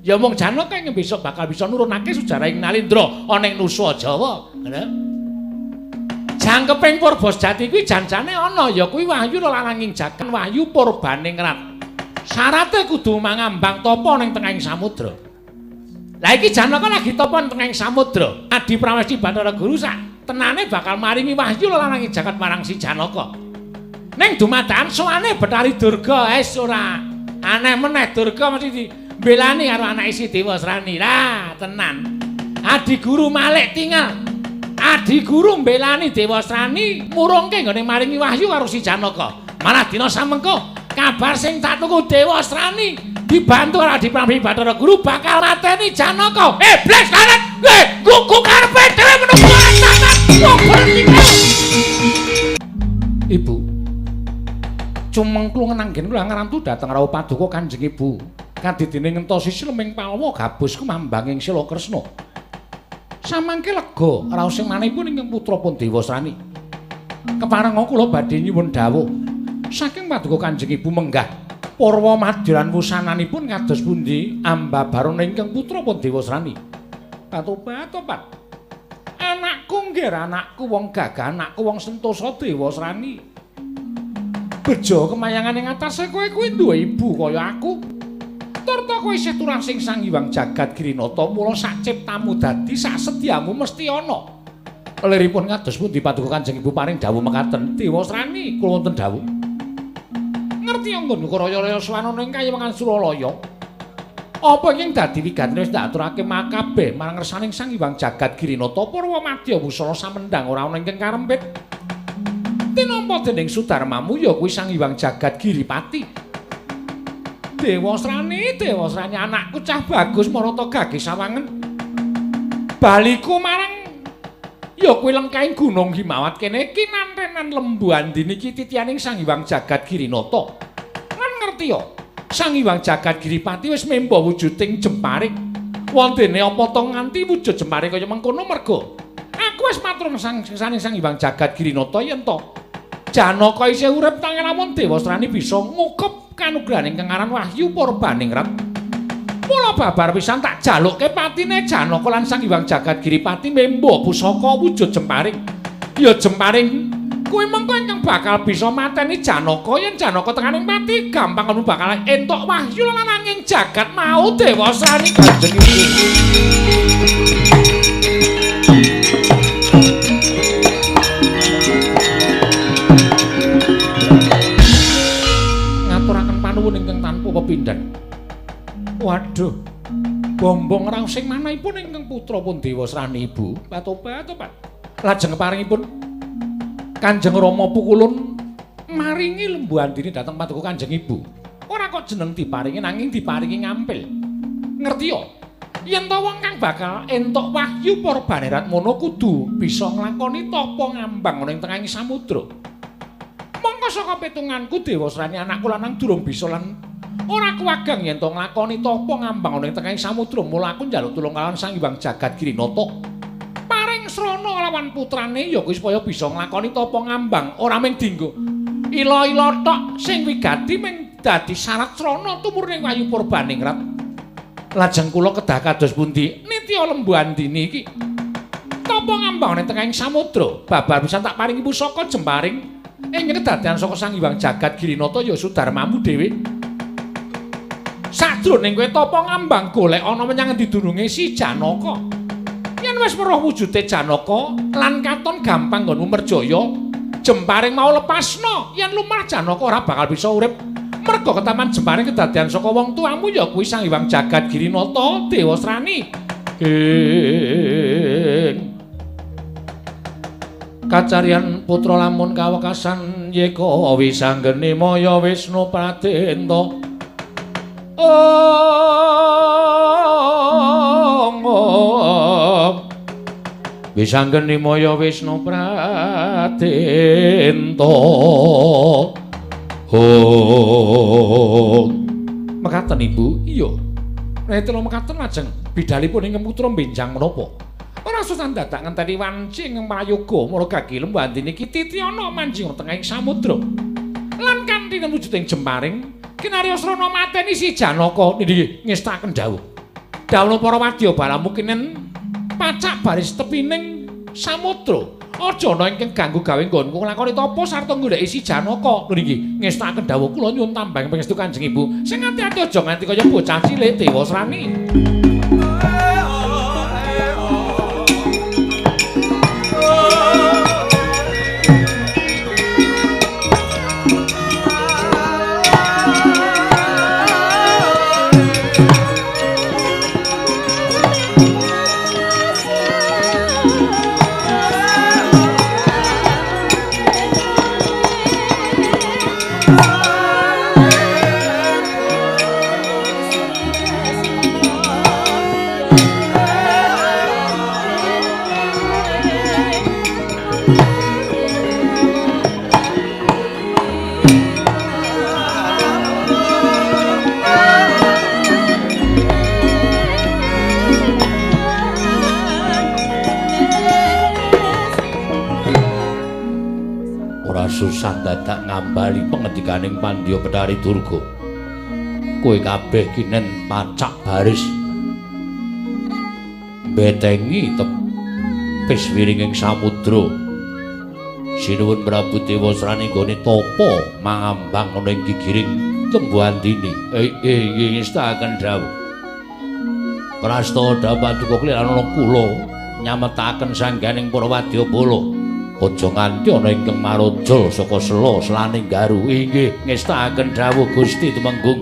Ya mung Janaka ing besok bakal bisa nurunake sejarah ing Nalindra ana ing Nusa Jawa. Ngono. Jangkeping purba sejati kuwi janjane ana ya kuwi wahyu lananging jagat wahyu purbaningrat. Syarate kudu mangambang tapa ning tengahing samudra. Lah iki Janaka lagi tapa ning tengahing samudra. Adi Pramesti Bathara Guru sak tenane bakal maringi wahyu lananging jagat marang si Janaka. Ning dumadakan sowane Bathari Durga wis ora aneh meneh Durga mesti dibelani karo anake si Dewasrani. Lah tenan. Adi Guru malik tingal. Adi Guru mbelani Dewasrani murungke nggone maringi wahyu karo si Janaka. Malah dina samengko kabar sing tak tuku Dewasrani dibantu karo Adi Pramesti Bathara Guru bakal mateni Janaka. Iblis karet. Gugu karepe dhewe menungso tangan. Wong berhenti. Ibu. Cumengklung nanggen kula ngrantu dhateng rawuh paduka Kanjeng Ibu. Kadidene ngentosi sileming palwa gabus kumambang ing Sila Kresna. Samangke lega raos sing manihipun ingkang putra pun Dewasrani. Keparenga kula badhe nyuwun dawuh saking paduka Kanjeng Ibu menggah purwa madya lan wusananipun kados pundi ambabarana ingkang putra pun Dewasrani. Katobat-tobat. Anakku nggih anakku wong gagah, anakku wong sentosa Dewasrani. Bejo kemayangan ing atase kowe kuwi duwe ibu kaya aku. Turta kowe isih turah sing Sang Hyang Jagat Girinata, mula sak ciptamu dadi sak sedyamu mesti ana. Liripun kados pundi paduka Kanjeng Ibu paring dawuh mekaten? Dewasrani kula wonten dawuh. Ngerti anggon raya-raya swanana ing kayiwangan Suralaya. Apa ing dadi wigatine wis ndaturake makabeh marang ngersaning Sang Hyang Jagat Girinata purwa madya wusana samendhang ora ana ingkang karempit. Tinampa dening Sudarmamu ya kuwi Sang Hyang Jagat Giripati. Dewasrani, Dewasrani anakku cah bagus marata gage sawangen. Baliku marang ya kuwi lengkahing Gunung Himawat kene kinantenan Lembu Andini iki titianing Sang Hyang Jagat Girinata. Lan ngerti ya, Sang Hyang Jagat Giripati wis memba wujuding jemparing. Wontene apa to nganti wujud jemparing kaya mengkono merga aku wis matur sang saning Sang Hyang Jagat Girinata yen to Janaka isih urip tangel lamun Dewasrani bisa ngukup kanugrahan ingkang aran Wahyu Purbaningrat. Mula babar pisan tak jalukke patine Janaka lan Sang Hyang Jagat Giripati memba pusaka wujud jemparing. Ya jemparing kuwi mengko ingkang bakal bisa mateni Janaka. Yen Janaka tekaning pati gampang kamu bakal entuk wahyu lananging jagat mau Dewasrani Kanjeng Ibu. Ngaturaken panuwun ingkang tanpa pepindhan. Waduh, bombong raos sing manahipun ingkang putra pun Dewasrani Ibu. Patobat-tobat. Lajeng keparingipun Kanjeng Rama Pukulun maringi Lembu Andini dhateng paduka Kanjeng Ibu. Ora kok jeneng diparingi nanging diparingi ngampil. Ngerti ya? Yen to wong kang bakal entuk wahyu Purbanerat mono kudu bisa nglakoni tapa ngambang ana ing tengahing samudra. Mongko saka pitunganku Dewasrani anakku lanang durung bisa lan ora kuwagang yen to nglakoni tapa ngambang ana ing tengahing samudra. Mula aku njaluk tulung kalawan Sang Hyang Jagat Girinata. Paring srana lawan putrane ya kuwi supaya bisa nglakoni tapa ngambang ora mung dinggo ila-ila tok sing wigati mung dadi syarat srana tumurune Wahyu Purbaningrat. Lajeng kula kedah kados pundi nitya Lembu Andini iki tapa ngambang ning tengahing samudra babar pisan tak paringi pusaka jemparing ing kedadean saka Sang Hyang Jagat Girinata ya Sudarmamu dhewe. Sajroning kowe tapa ngambang golek ana menyang endi dununge si Janaka. Yen wis weruh wujude Janaka lan katon gampang nggonmu merjaya, jemparing mau lepasno. Yen lumrah Janaka ora bakal bisa urip. Merga ketaman jemparing kedadean saka wong tuamu ya kuwi Sang Hyang Jagat Girinata Dewasrani. Ing kacarian putra lamun kawekasan yeka wisanggeni maya Wisnu Pradenta. Ong wisanggeni maya Wisnu Pradenta. Oh, mekaten Ibu. Iya. Nek mekaten lajeng bidalipun ingkang putra benjang menapa? Ora susah dadak ngenteni wanci ingkang prayoga mula gagi Lembu Andini iki titiana manjing tengahing samudra. Lan kanthi wujuding jemparing kinarya srana mateni si Janaka niki ngestakaken dawuh. Dawuh para wadya balamu kinen pacak baris tepining samudra. Aja ana ingkang ganggu gawe nggonku nglakoni tapa sarta goleki si Janaka. Lho niki ngestakaken dawuh kula nyuwun tambang pangestu Kanjeng Ibu. Sing ati-ati aja nganti kaya bocah cilik Dewasrani. Susah dadak ngambali pengendikaning Pandya Bethari Durga. Kowe kabeh kinen pacak baris betengi tepis wiringing samudra. Sinuwun Prabu Dewasrani nggone tapa mangambang ana ing gigiring Lembu Andini. Nggih ngestakaken dawuh. Prasta dapaduka kliran ana kula nyametaken sangganing para wadyabala. Aja nganti ana ingkang marojol saka sela selaning garu. Inggih ngestakaken dawuh Gusti Tumenggung.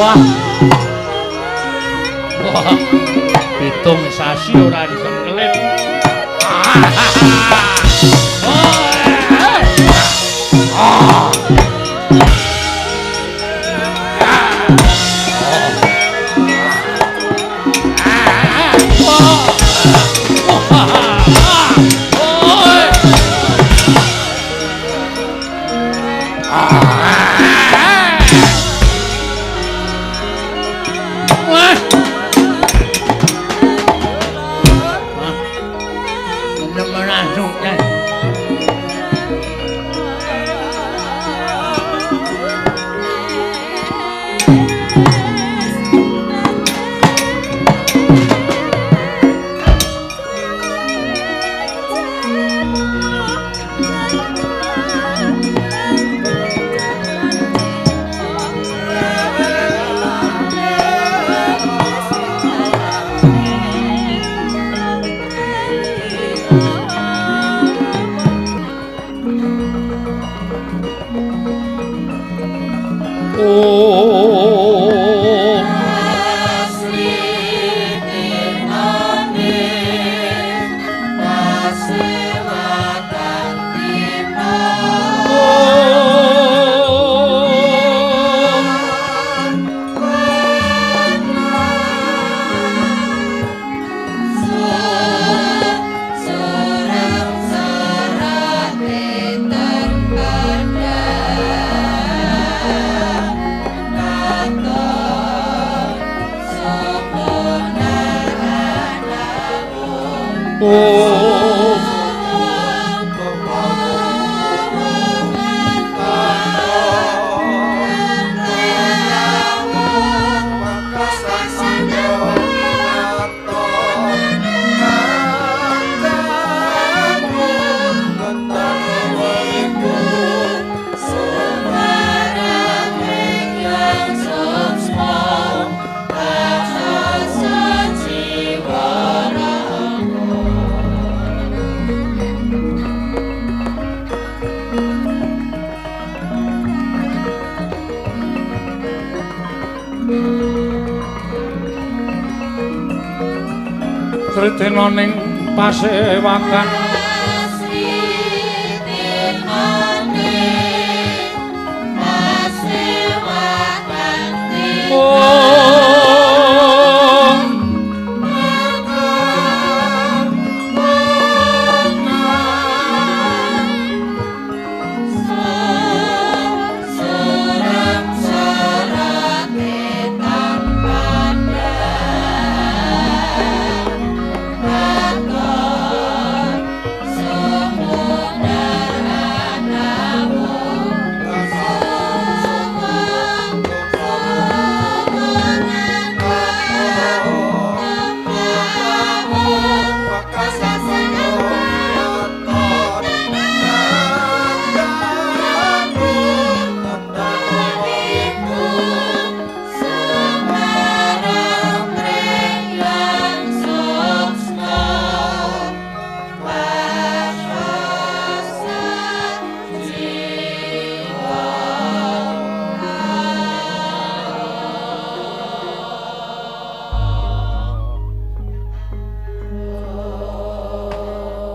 Wah. Wah. Pitung sasi ora iso ngelip. Tritinaning pasewakan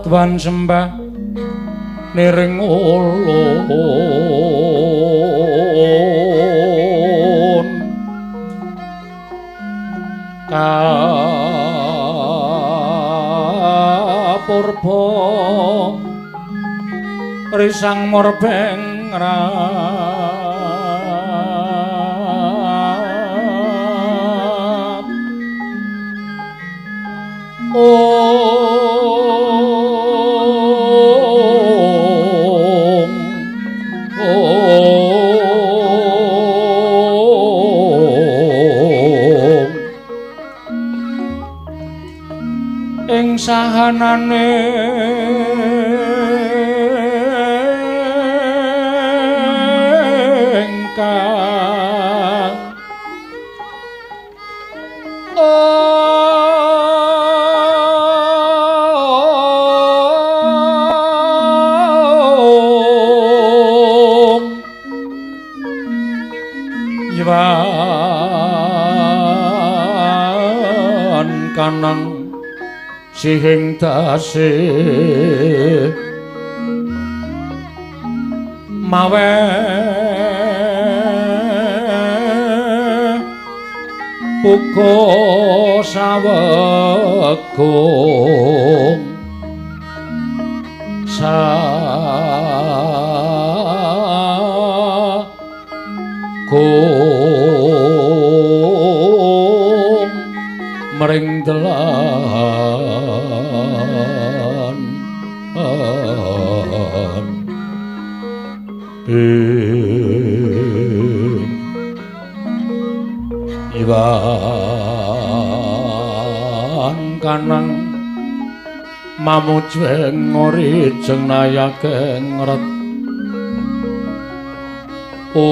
Tuan sembah niring ulun kapurba risang murbeng rat ing sahanane ingkang om Iwan kanang sihing dase mawe uga sawegung sagung mring delan Iwan kanang mamujeng orijeng nayake ngret om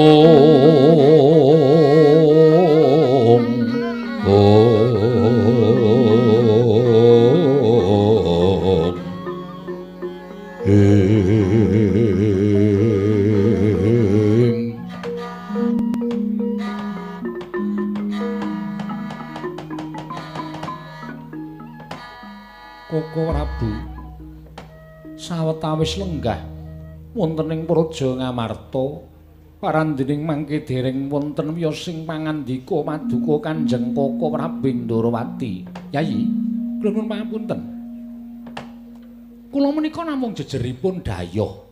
om ing Koko Prabu sawetawis lenggah wonten ing Praja Ngamarta parandining mangke dereng wonten wiyos sing pangandika maduka Kanjeng Koko Prabu Ndorowati. Yayi, kula nuwun pangapunten. Kula menika namung jejeripun dayoh.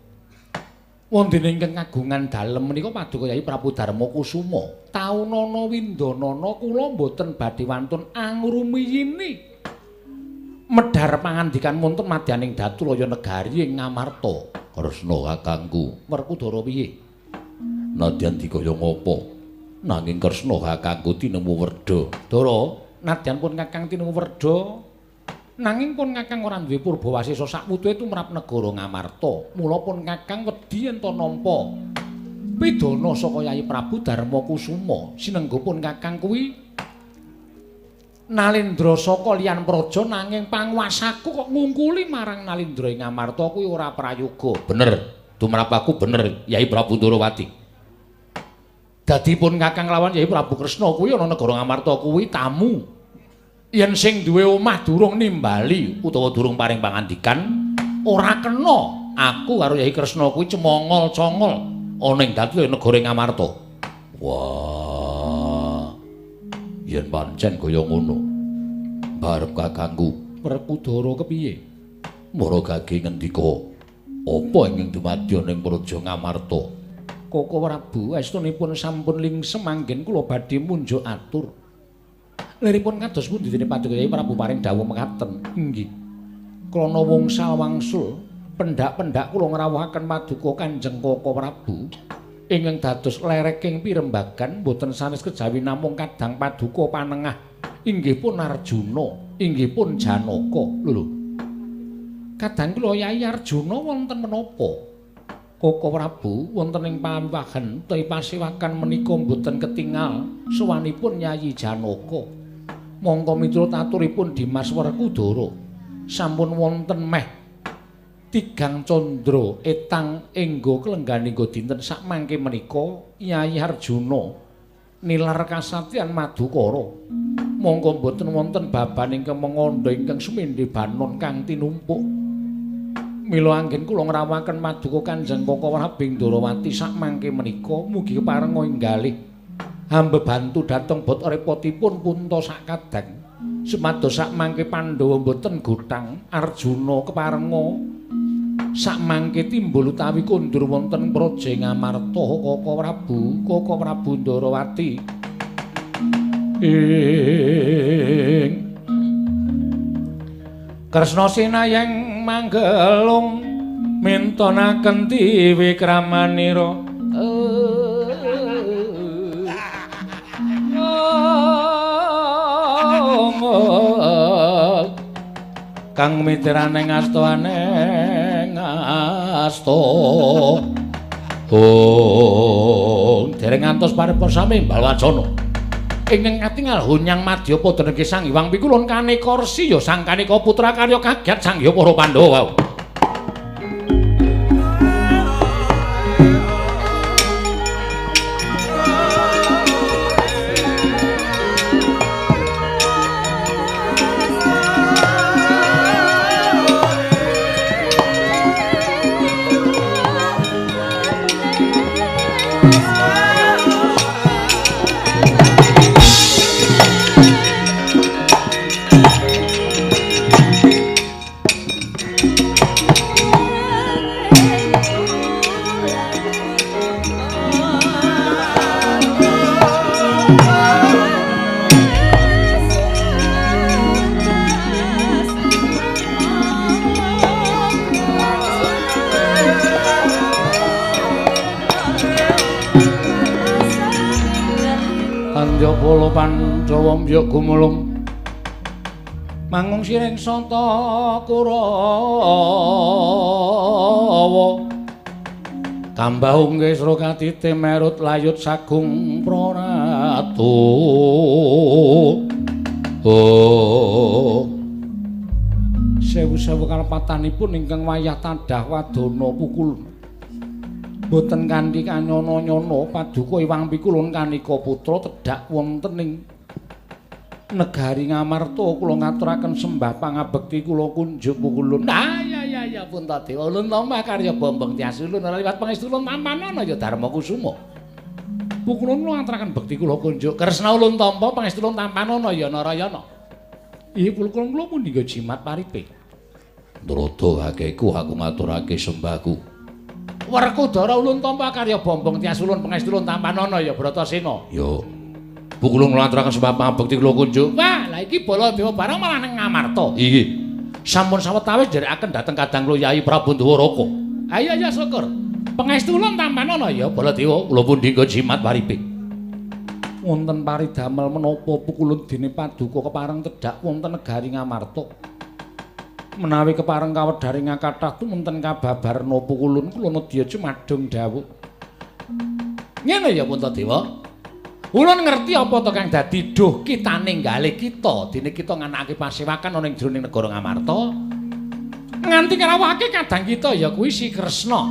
Wonten ingkang kagungan dalem menika paduka Yayi Prabu Darma Kusuma. Taunana windanana kula mboten badhe wantun angrumiyini medhar pangandikan wonten madyaning Datulaya negari ing Ngamarta. Kresna kakangku, Werkudara piye? Nadyan dikaya ngapa? Nanging Kresna kakangku tinemu werda. Dara, nadyan pun kakang tinemu werda, nanging pun kakang ora duwe purbawasesa sakwutuhe tumrap negara Ngamarta. Mula pun kakang wedi yen ta nampa pidana saka Yayi Prabu Darma Kusuma. Sinengga pun kakang kuwi Nalindra saka liyan praja, nanging panguwasaku kok ngungkuli marang Nalindra ing Ngamarta kuwi ora prayoga. Bener, tumrap aku bener Yayi Prabu Ndorowati. Dadi pun kakang lawan Yayi Prabu Kresna kuwi ana negara Ngamarta kuwi tamu. Yen sing duwe omah durung nimbali utawa durung paring pangandikan, ora kena aku karo Yai Kresna kuwi cemongol-congol ana ing datu negara Ngamarta. Wah. Yen pancen kaya ngono, barep kakangku Werkudara kepiye? Mara gage ngendika, apa ingkang dumadya ning Praja Ngamarta? Koko Prabu, estunipun sampun lingsem anggen kula badhe munjuk atur. Liripun kados pundi dene Paduka Kyai Prabu paring dawuh mekaten? Inggih. Krana wangsa wangsul pendak-pendak kula ngrawuhaken paduka Kanjeng Koko Prabu ingkang dados lereking pirembagan boten sanes kejawi namung kadang paduka panengah inggih pun Arjuna, inggih pun Janaka. Lho. Kadang kula Yai Arjuna wonten menapa? Koko Prabu wonten ing pawiwahan utawi pasewakan menika mboten ketingal sowanipun Yayi Janaka. Mongko miturut aturipun Dimas Werkudara sampun wonten meh tigang candra etang engga klengganingga dinten sakmangke menika Yayi Arjuna nilar kasatyan Madukara. Mongko mboten wonten baban ingkang mengandha ingkang sumendhe banon kang tinumpuk. Mila anggen kula ngrawuhaken paduka Kanjeng Koko Prabu Ndorowati sakmangke menika mugi keparenga inggalih hambebantu dhateng bot repotipun punta sakadang supados sakmangke Pandhawa mboten gothang Arjuna keparenga sakmangke timbul utawi kondur wonten Praja Ngamarta. Koko Prabu, Koko Prabu Ndorowati ing Kresna sinayeng manggelung mintonaken tiwikramanira. Kang mitrane ngastoane ngasto. Oh, dereng ngantos paripun sami Balwacana. Ingkang katingal hunyang madya padha negi Sang Hyang Pikulun kaneka resi ya sang kaneka putra karya kagiat sang hyang para Pandhawa. Pala Pandhawa mbyuk gumulung mangung siring santa Kurawa kambahung kesra katite merut layut sagung praratu. Oh, sewu-sewu kalepatanipun ingkang wayah tadah wadana pukul boten kanthi kanyono-nyono paduka Iwang Pikulun kanika putra tedhak wonten ing negari Ngamarta kula ngaturaken sembah pangabekti kula kunjuk pukulun. Ah ya ya ya Puntadewa ulun tampa karya Bombong Tias ulun ora liwat pangestu ulun tampanana ya Darma Kusuma. Pukulun kula ngaturaken bekti kula kunjuk Kresna ulun tampa pangestu ulun tampanana ya Narayana. Ih pukulun kula pundi jimat paripe. Ndrodo hakeku aku ngaturake sembahku. Werkudara ulun tampa karya Bombong Tias ulun pangestu ulun tampanana ya Bratasena. Ya. Pukulun kula aturaken sembah pangabekti kula kunjuk. Wah, lah iki Baladewa barang malah nang Ngamarta. Inggih. Sampun sawetawis nderekaken dhateng kadang kula Yayi Prabu Ndwaraka. Ayo ya syukur. Pangestu ulun tampanana ya Baladewa, kula pundi nggo jimat paripe. Wonten paridamel menapa pukulun dene paduka kepareng tedhak wonten negari Ngamarta. Menawi kepareng kawedharing kathah tumunten kababarna pukulun kula nedya jumadung dawuh. Ngene ya Puntadewa. Ulun ngerti apa to kang dadi duh kitane nggale kita dene kita nganakake pasewakan ana ing jroning negara Ngamarta. Nganti ngrawuhake kadang kita ya kuwi si Kresna.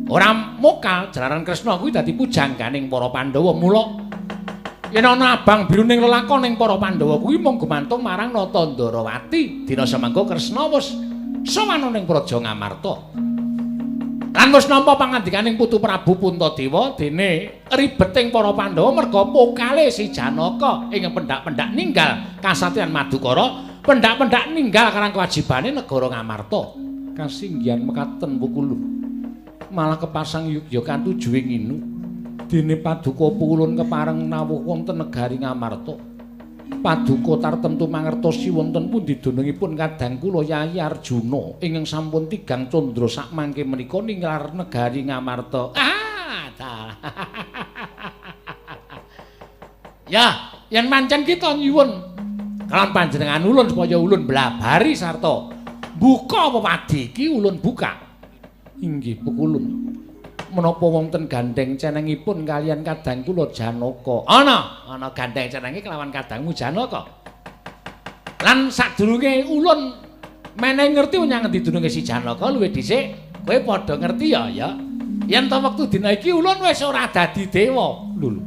Ora mokal jalaran Kresna kuwi dadi pujangganing para Pandhawa mula Yen ana abang biru ning lelakon ning para Pandhawa kuwi mung gumantung marang Nata Ndarawati. Dina samangka Kresna wis sowan ning Praja Ngamarta. Lan wis nampa pangandikaning Putu Prabu Puntadewa dene ribeting para Pandhawa merga pokale si Janaka ing pendak-pendak ninggal kasatriyan Madukara, pendak-pendak ninggal karang kewajibane negara Ngamarta. Kasinggihan mekaten pukulun. Malah kepasang yugya katujuing inu. Dene paduka pukulun kepareng nawuh wonten negari Ngamarta. Paduka tartemtu mangertosi wonten pundi dunungipun kadang kula Yayi Arjuna ingkang sampun tigang candra sakmangke menika ninglar negari Ngamarta. Ah, dalah. Ya, yen pancen kita nyuwun kalawan panjenengan ulun supaya ulun blabari sarta buka wewadi iki ulun buka. Inggih pukulun. Menapa wonten gandeng cenengipun kalian kadang kula Janaka? Ana, ana gandeng cenenge kelawan kadangmu Janaka. Lan sadurunge ulun menehi ngerti menyang ngendi dununge si Janaka luwih dhisik kowe padha ngerti ya ya. Yen ta wektu dina iki ulun wis ora dadi dewa. Lho lho.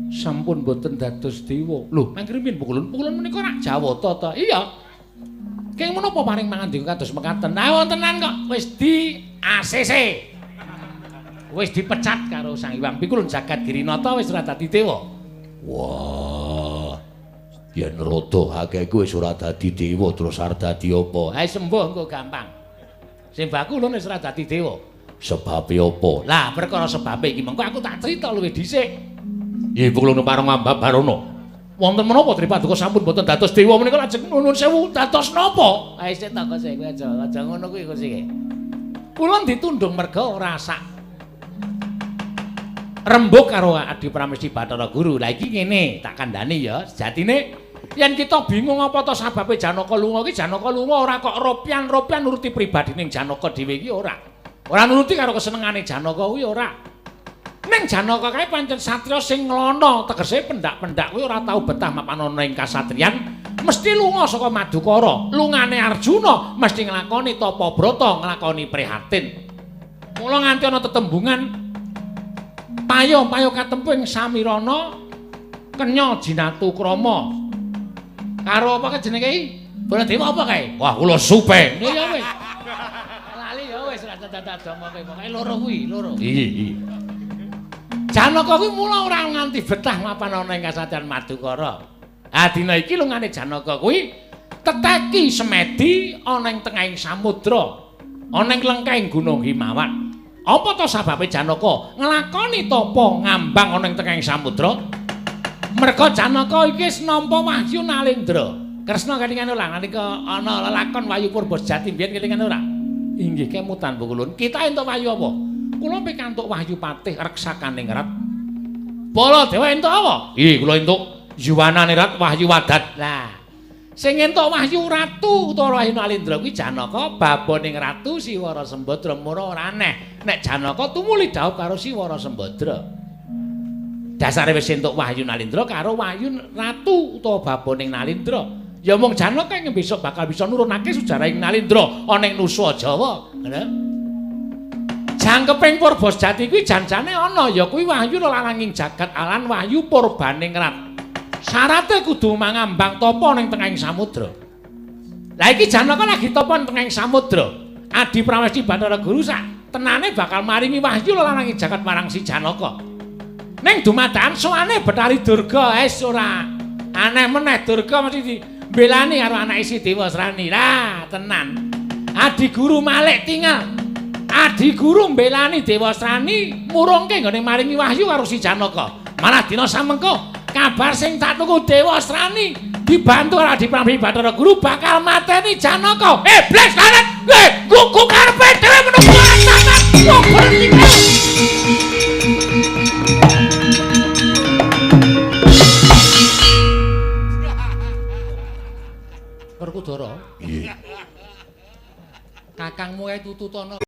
Sampun boten dados dewa. Lho, mangkrimin pukulun. Pukulun menika rak Jawata ta? Iya. Keng menapa paring mangandika kados mekaten? Nah wontenan kok wis di ACC. Wis dipecat karo Sang Hyang Pikulun Jagat Girinata wis ora dadi dewa. Wah. Yen rada akeh kuwi wis ora dadi dewa terus arep dadi apa? Ha sembuh engko gampang. Sing baku ulun wis ora dadi dewa. Sebabe apa? Lah perkara sebabe iki mengko aku tak crita luwih dhisik. Nggih pukulun pareng Ambabarana. Wonten menapa Tripaduka sampun boten dados dewa menika lajeng nuwun sewu dados napa? Ha isih ta kok kowe aja ngono kuwi kok sik. Ulun ditundung merga ora sak rembug karo Adi Pramesti Bathara Guru. Lah iki ngene, tak kandhani ya, sejatine yen kita bingung apa to sababe Janaka lunga iki, Janaka lunga ora kok ropian-ropian nuruti pribadining Janaka dhewe iki ora. Ora nuruti karo kesenengane Janaka kuwi ora. Ning Janaka kae pancen satriya sing nglono, tegese pendak-pendak kuwi ora tau betah mapan ana ing kasatriyan, mesti lunga saka Madukara. Lungane Arjuna mesti nglakoni tapa brata, nglakoni prihatin. Mula nganti ana tetembungan payo-payo katempu ing Samirana kenya jinatu krama. Karo apa jenenge iki? Baladewa apa kae? Wah, kula supe. Ya wis. Lali ya wis ora dadak omonge pokoke loro kuwi, loro. Iya, iya. Janaka kuwi mula ora nganti betah mapan ana ing kasatriyan Madukara. Ah dina iki lungane Janaka kuwi teteki semedi ana ing tengahing samudra, ana ing lengkahing Gunung Himawan. Apa to sababe Janaka nglakoni tapa ngambang ana ing tengahing samudra? Merga Janaka iki wis nampa wahyu Nalendra. Kresna kelingan ora nalika ana lelakon Wahyu Purba Sejati mbiyen kelingan ora? Inggih kemutan pukulun. Kita entuk wahyu apa? Kula pikantuk wahyu patih reksakaning rat. Baladewa entuk apa? Nggih, kula entuk yuwanane rat wahyu wadat. Lah, sing entuk wahyu ratu utawa wahyu Nalendra kuwi Janaka baboning ratu Siwara Sembadra. Mula ora aneh nek Janaka tumuli dhaup karo Siwara Sembadra. Dasare wis entuk wahyu Nalendra karo wahyu ratu utawa baboning Nalendra. Ya mung Janaka ing besok bakal bisa nurunake sejarahing Nalendra ana ing Nusa Jawa. Ngono. Jangkeping Purba Sejati kuwi janjane ana ya kuwi wahyu lelaranging jagat alan wahyu purbaning rat. Syarate kudu mangambang tapa ning tengahing samudra. Lah iki Janaka lagi tapa ning tengahing samudra. Adi Pramesti Bathara Guru sak tenane bakal maringi wahyu lelaranging jagat marang si Janaka. Ning dumadakan sowane Bathari Durga wis ora aneh meneh Durga mesti dibelani karo anake si Dewasrani. Lah tenan. Adi Guru malik tingal. Adi Guru mbelani Dewasrani murungke nggone maringi wahyu karo si Janaka. Malah dina samengko kabar sing tak tuku Dewasrani dibantu karo Adi Pramesti Bathara Guru bakal mateni Janaka. Iblis karet. Gugu karepe dhewe menunggu atanan. Wong berhenti. Werkudara. Nggih. Kakangmu ae tututana.